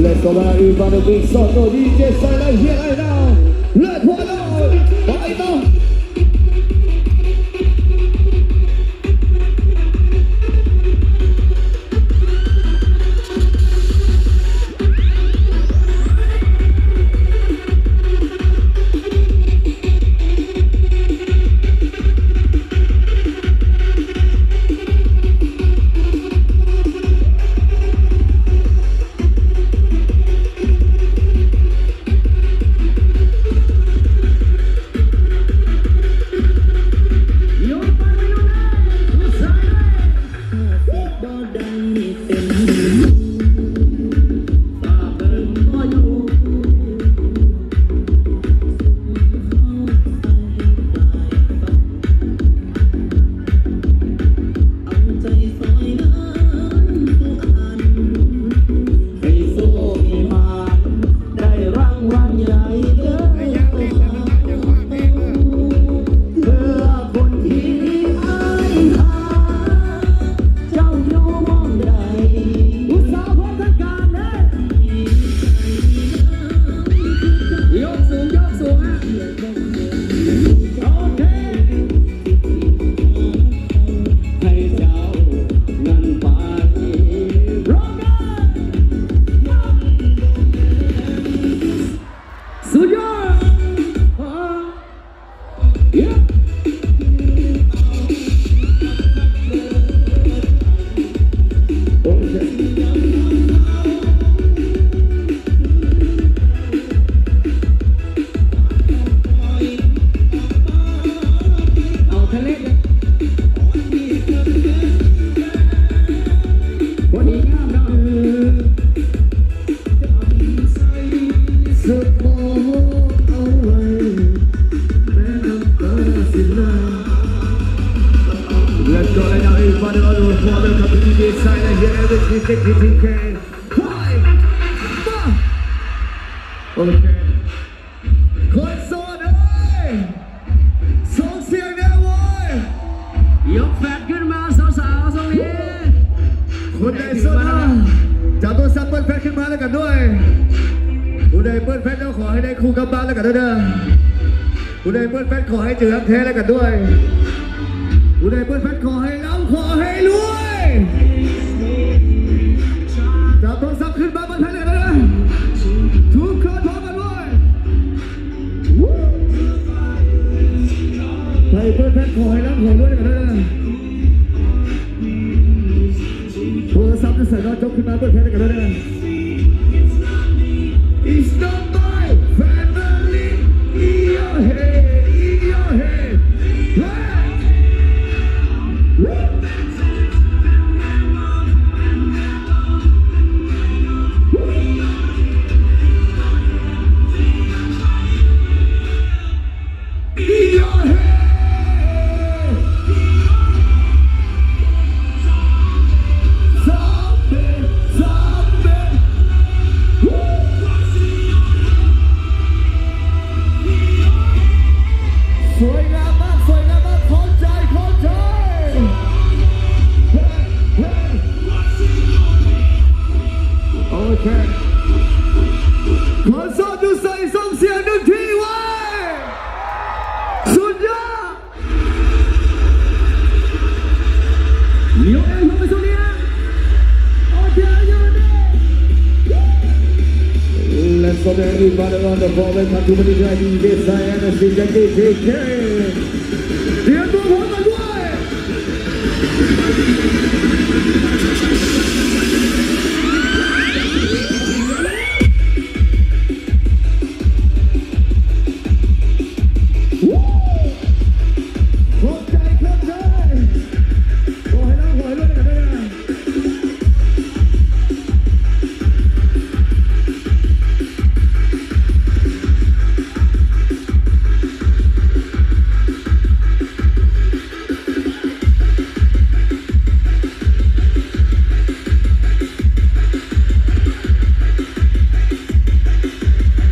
Let's go, everybody, big sound, no D J silent here right now. Let's go, right now. Let's go, let's go, everybody, all the way from the community side, and here, everything, take it, take it. Five, four. Okay. ຄົນໂສດເອີຍ ສົ່ງສຽງແດ່ເວີຍ. ຍົກແຟດຂຶ້ນມາສາວໆ ຊ່ວງນີ້ ຄົນໃດໂສດນະ ຈັບໂທລະສັບເປີດແຟດຂຶ້ນມາແລ້ວກັນດ້ວຍ. ຜູ້ໃດເປີດແຟດແລ້ວ ຂໍໃຫ້ໄດ້ຄູ່ກັບບ້ານແລ້ວກັນເດີ. ຜູ້ໃດເປີດແຟດ ຂໍໃຫ້ເຈີຮັກແທ້ແລ້ວກັນດ້ວຍ. ຜູ້ໃດເປີດແຟດ ຂໍໃຫ້ລ່ຳ ຂໍໃຫ້ລວຍ. ຈັບໂທລະສັບຂຶ້ນມາເປີດແຟດແລ້ວກັນເດີ ທຸກຄົນ ພ້ອມກັນເວີຍ. ໃຜເປີດແຟດ ຂໍໃຫ້ລ່ຳ ຂໍໃຫ້ລວຍກັນເດີ. ໂທລະສັບຢູ່ໃສເນາະ ຈົກຂຶ້ນມາເປີດແຟດໃຫ້ກັນເດີ. It's not my family in your head, in your head. Hey! Woo! In your head. Zombie, zombie. Woo. ສວຍງາມມາກ ສວຍງາມມາກ ຂອບໃຈ ຂອບໃຈ. ໂອເຄ ຄົນໂສດຢູ່ໃສ ສົ່ງສຽງໜຶ່ງທີເວີຍ. ສຸດຍອດ. Let's go, everybody on the floor. Welcome to the D J Cyan and D J K K. ຕຽມຕົວພ້ອມກັນດ້ວຍ.